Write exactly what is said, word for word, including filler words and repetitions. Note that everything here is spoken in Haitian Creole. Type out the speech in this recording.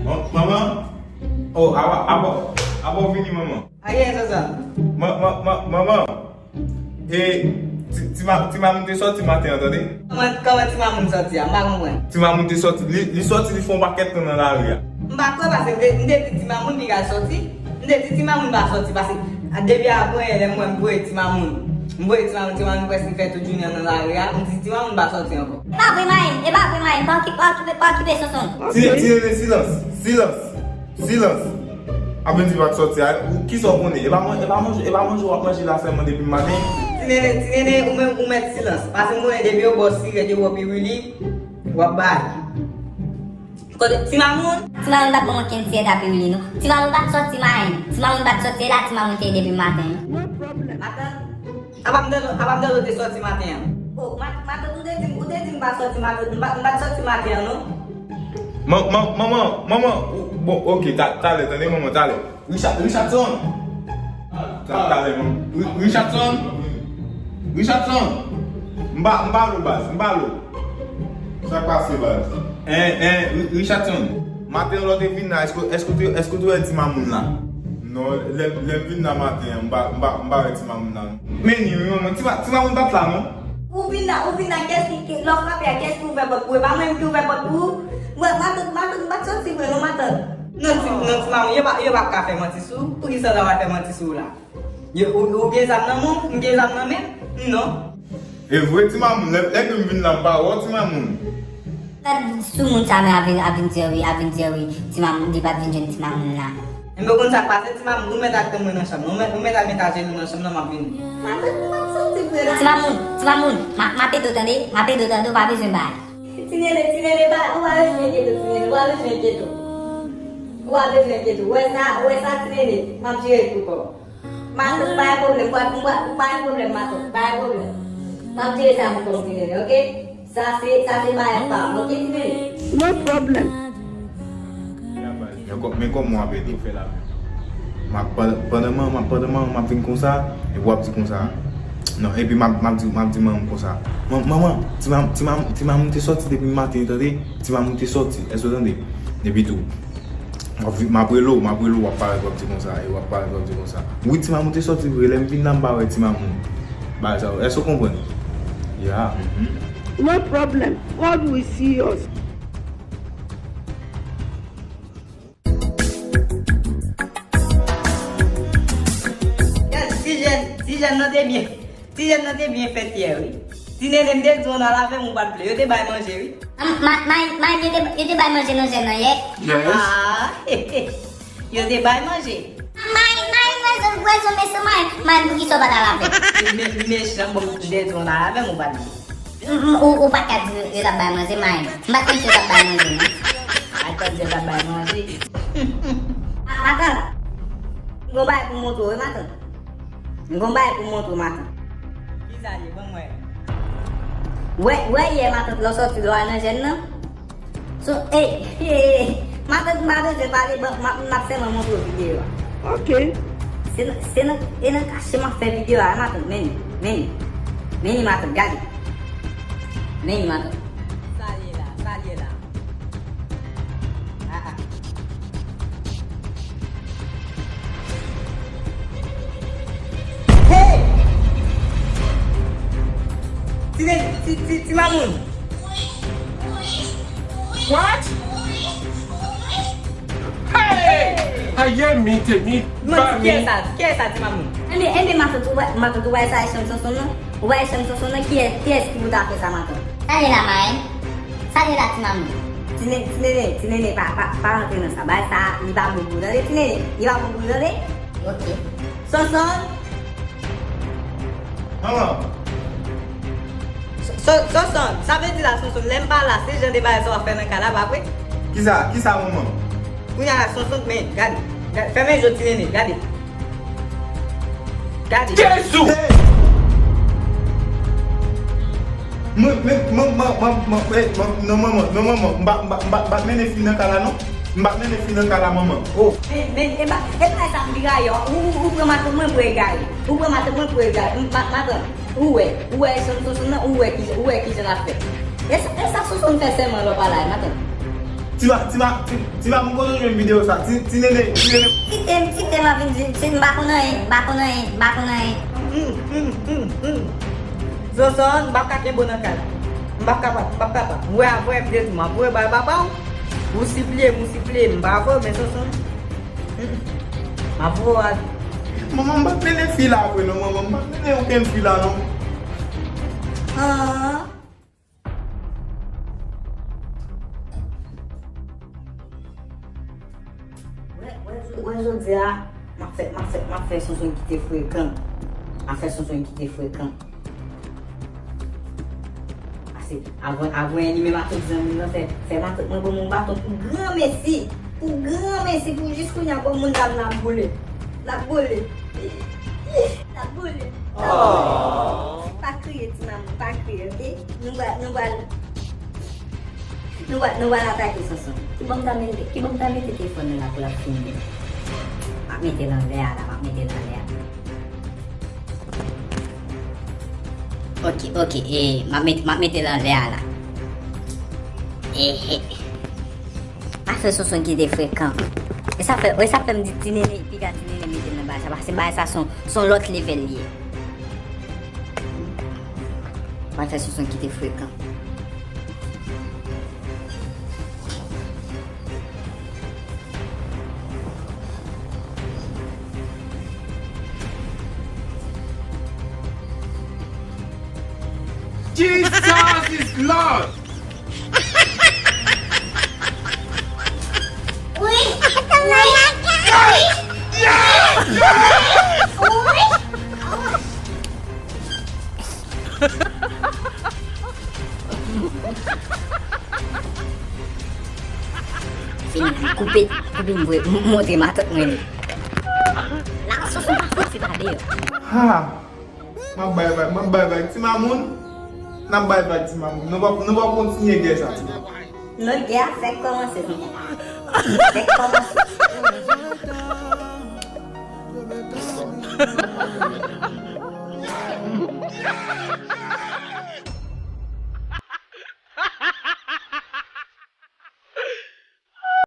Man-, manman. Oh, apa, apa, apa w vini, manman? Ayen, Zanzan. Man-, man-, man-, manman. E, ti, ti ma-, ti mamoun te sòti maten an, tande? Kòman, kòman ti mamoun sòti a? M pa konprann. Ti mamoun te sòti, li, li sòti, li fè yon pakèt tan nan lari a. M pa kwè, paske m te, m te di ti mamoun li ka sòti. M te di ti mamoun pa sòti, paske a, depi avan yè lè m wè m voye ti mamoun. M voye ti mamoun, ti mamoun prèske fè tout jounen an nan lari a. M di ti mamoun pa sòti ankò. E pa vre, Mayen, e pa vre, Mayen, pa okipe, pa okipe, pa okipe Sonson. Ti, ti nene, silans, silans. Silans! Apre di pa t sòti a, ou, kisa w konnen? E pa man-, e pa manje, e pa manje w ap manje la sèlman depi maten? Ti nene, ti nene, ou menm, ou mèt silans. Paske m konnen depi yo ba w sirèt, yo ba w piwili, w ap bay. Kote ti mamoun? Ti mamoun pa t ban m okenn sirèt a piwili, non. Ti mamoun pa t sòti, Mayen. Ti mamoun pa t sòti, e la ti mamoun te ye depi maten. Maten? Apa m tande, apa m tande w te sòti maten an? Oh, ma-, matant, ou te di m, ou te di m pa sòti maten, m pa, m pa t sòti maten an, non. Man-, man-, manman, manman, ou, bon, oke, ta-, talè, tande manman, talè. Richard, Richardson! Ta-, talè, manman. Ri-, Richardson! Richardson! M pa, m pa lo, baz, m pa lo. Sa k pase, baz? En, en, Ri-, Richardson, maten an lè w te vin la, èske, èske w te, èske w te wè ti mamoun la? Non, lè, lè m vin la maten an, m pa, m pa, m pa wè ti mamoun la, non. Men ni, wi, manman, ti ma-, ti mamoun pa t la, non. Ou vin la, ou vin la, kiyès ki, ki, lè w frape a, kiyès ki ouvè pòt pou ou? E pa mwen menm ki ouvè pòt pou ou? Mwen, matant, matant, m pa t sòti vre, non, matant. Non, ti, non, ti mamoun, yo pa, yo p ap ka fè manti sou ou. Poukisa yo ta pral fè manti sou ou la? Yo, ou, ou gen zam nan men w? M gen zam nan men m? Non. E vre, ti mamoun, lè, lè ke m vin la, m pa wè w, ti mamoun. Gad sou moun sa men ap vin, ap vin di wi, ap vin di wi, ti mamoun, li pa t vin jwenn ti mamoun la. Enben, ou konn sa k pase, ti mamoun, ou mèt al tann mwen nan chanm nan, ou mèt, ou mèt al met ajenou nan chanm nan, m ap vini. Matant, m pa t santi vre la. Ti mamoun, ti mamoun, m a, m ap ede w tande, m ap ede w tande, ou pa bezwen bay. Ti nene, ti nene, pa, ou pa bezwen enkyete w, ti nene, ou pa bezwen enkyete w. Ou pa bezwen enkyete w. Ou wè sa, ou wè sa, ti nene, m ap jere l pou kò w. Matant, pa gen pwoblèm, ou pa, ou pa, ou pa gen pwoblèm, matant, pa gen pwoblèm. M ap jere sa pou kò w, ti nene, oke? Sa se, sa se bagay pa m, oke, ti nene? No problem. Men kò-, men kòman w ap ede w fè la menm? M ap, pandan, pandan manman, pandan manman m ap vin konsa, epi w ap di konsa. Non, epi m ap, m ap di, m ap di manman m konsa. Man-, manman, ti mam-, ti mam-, ti mamoun te sòti depi maten, tande? Ti mamoun te sòti, èske w tande? Epi tou, w ap vi-, m ap rele w, m ap rele w, w ap parèt, w ap di konsa, e w ap parèt, w ap di konsa. Wi, ti mamoun te sòti vre, lè m vin la, m pa wè ti mamoun. Bagay sa yo, èske w konprann? Ya, mhm. No problem. God will see us. Gad, ti jèn, ti jèn nan te byen. Ti jèn nan te byen fèt yè, wi. Ti nene, m te di w ann al avè m, ou pa t vle. Yo te bay manje, wi. Am, ma, ma, ma, yo te, yo te bay manje nan jèn nan yè? Yes. Ah, yo te bay manje. Ma, ma, wè zòn, wè zòn, mesye, ma, ma, poukisa w pa t al avè m? Me-, mechan, bon, m te di w ann al avè m, ou pa t vle. M, m, ou, ou pa t ka di yo t ap bay manje, ma, m pa t konn si yo t ap bay manje, non. Atann, yo t ap bay manje. Ah, matant, m gon bagay pou m montre w, wi, matant. M gon bagay pou m montre w, matant. Kisa l ye? Ban m wè. Wè, wè yè, matant, lè w sòti, lè w al nan jèn nan. So, ey, ey, ey, matant, m pa bezwen pale, ban, m ap, m ap sèlman montre w videyo a. Ok. Se nan, se nan, e nan kache m ap fè videyo a, matant, men li, men li. Men li, matant, gade. Men li, matant. Sa l ye la, sa l ye la. Ah, ah. Hey! Ti nene, ti, ti, ti mamoun. What? Hey! Aye mi te mi. Mwen di kiyès sa, kiyès sa, ti mamoun? Enben, enben, matant, ou wè, matant, ou wè sa e chanm Sonson nan? Ou wè e chanm Sonson nan? Kiyès, kiyès ki pou ta fè sa, matant? Sa l ye la, Mayen? Sa l ye la, ti mamoun? Ti nene, ti nene, ti nene, pa, pa, pa rantre nan sa. Bagay sa, li pa bon pou ou, tande, ti nene? Li pa bon pou ou, tande? Ok. Sonson! Manman! So-, so-, Sonson, sa vle di la, Sonson, lè m pa la, se jan de bagay sa w ap fè nan kay la, pa vre? Kisa, kisa, manman? Kounye a la, Sonson, men, gade. Gade, fèmen je w, ti nene, gade. Gade. Jezi! Hey! Mwen, men, man, man, man, man, eh, man, non, manman, non, manman, m pa, m pa, m pa, m pa mennen fi nan kay la, non. M pa mennen fi nan kay la, manman. Oh. Men, men, e ba, e ba sa m di rayè, ou, ou, ou pran matant mwen pou egare. Ou pran matant mwen pou egare. M, ma, matant, ou wè, ou wè, Sonson, Sonson nan, ou wè ki, ou wè ki jan l ap fè. E sa, e sa Sonson fè sèman lè w pa la, matant. Ti ba, ti ba, ti, ti ba, m kote w jwenn videyo sa? Ti, ti nene, ti nene. Kite m, kite m ap vin di, ti, m pa konn anyen, m pa konn anyen, m pa konn anyen. Mm, mm, mm, mm. Sonson, m p ap ka kenbe w nan kay la. M p ap kapab, m p ap kapab. M wè avè m detou, m ap voye bay papa w. Ou sipliye m, ou sipliye m, m pa voye w, men Sonson. Mm, mm. M ap voye w al. Manman, m p ap mennen fi la vre non, manman, m p ap mennen okenn fi la non. Ah. Wè, wè, wè, jodi a, m ap fè, m ap fè, m ap fè Sonson kite frekan. M ap fè Sonson kite frekan. Pase, avan, avan li menm ak tout zanmi l lan fè, fè matant mwen ban m yon baton pou granmesi. Pou granmesi, pou jis kounye a, bon, moun dam nan ap boule. L ap boule. L ap boule. L ap boule. Pa kriye, ti manmi, pa kriye, oke? Nou pral, nou pral, nou pral, nou pral atake Sonson. Kibò m ta mete, kibò m ta mete telefòn nan la pou l ap filme? M ap mete l anlè a la, m ap mete l anlè a. Ok, ok, e, m ap met-, m ap mete l anlè a la. E, e. Afè Sonson kite frekan. E sa fè, e sa fè m di ti nene, piga ti nene mete l nan bagay sa, paske bagay sa se yon, se yon lòt level li ye. Pral fè Sonson kite frekan. Jesus is Lord! Wi! Wi! Wi! Fini, koupe, koupe m voye, m, montre matant mwen li. La Sonson pa fouti pa deyò. Ha! M ap bay vag, m ap bay vag ti mamoun. N ap bay vag ti mamoun. Nou p ap, nou p ap kontinye gè sa ti mamoun. Lòt gè a fèk kòmanse, tonton. Fèk kòmanse.